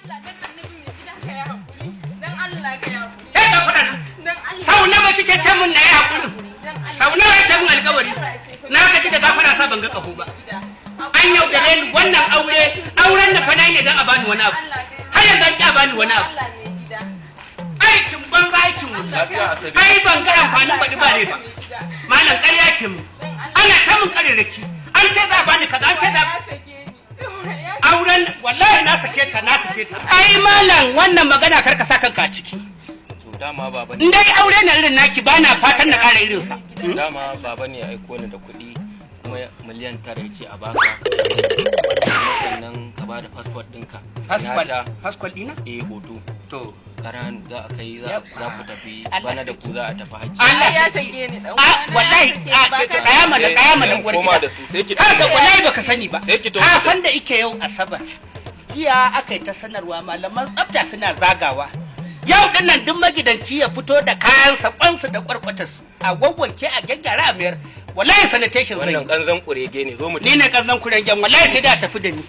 Allah, dan Annabi, mai gida, ka yi hakuri. Dan Allah ka yi hakuri. Kai ka faɗa nan. Dan Allah. Sau nawa kike ce mun na yi hakurin? Dan Allah. Sau nawa ya mun alƙawari? Na gaji da gafara sa ban ga ƙaho ba. An yaudare ni. Wannan aure, auren na fa na ne dan a bani wani abu. Har yanzu an ƙi a bani wani abu. Allah, mai gida. Aikin banza, aikin wuri. Lafiya, Asabe? Ai ban ga amfanin baɗi ba ne ba. Malam, ƙarya ke mu. Ana ta mun ƙarerraki. An ce za a bani kaza, an ce za Ya sake ni. Auren, wallahi na sake ta, na sake ta. Ai malam, wannan magana kar ka sa kanka a ciki. To dama baba In ne dai aure na irin naki, bana fatan na ƙara irinsa. Dama baba ne ya aiko ni da kuɗi kuma miliyan 9, ya ce a baka, kuma sannan ka ba da fasfot ɗinka. Passport? Nata. Passport ɗina? Eh, hoto. To. Karan za a kai za za ku tafi Allah bana da ku za a tafi hajji. Allah. Ya sake ni, dan A wallahi a tsaya mana, tsaya mana, uwar Koma gida. da su sai ki Kaga, wallahi baka sani ba. Sai ki tafi Ka da su. san da ike yau Asabar. Jiya aka yi ta sanarwa malaman tsafta suna zagawa. Yau din nan duk magidanci ya fito da kayansa, kwansu da kwarkwatarsu. A wawwanke, a gyaggyara, a mayar. Wallahi sanitation zan Wannan yi. kanzan kurege ne, zo mu Ni ne kanzan kurengen, wallahi sai da tafi da ni.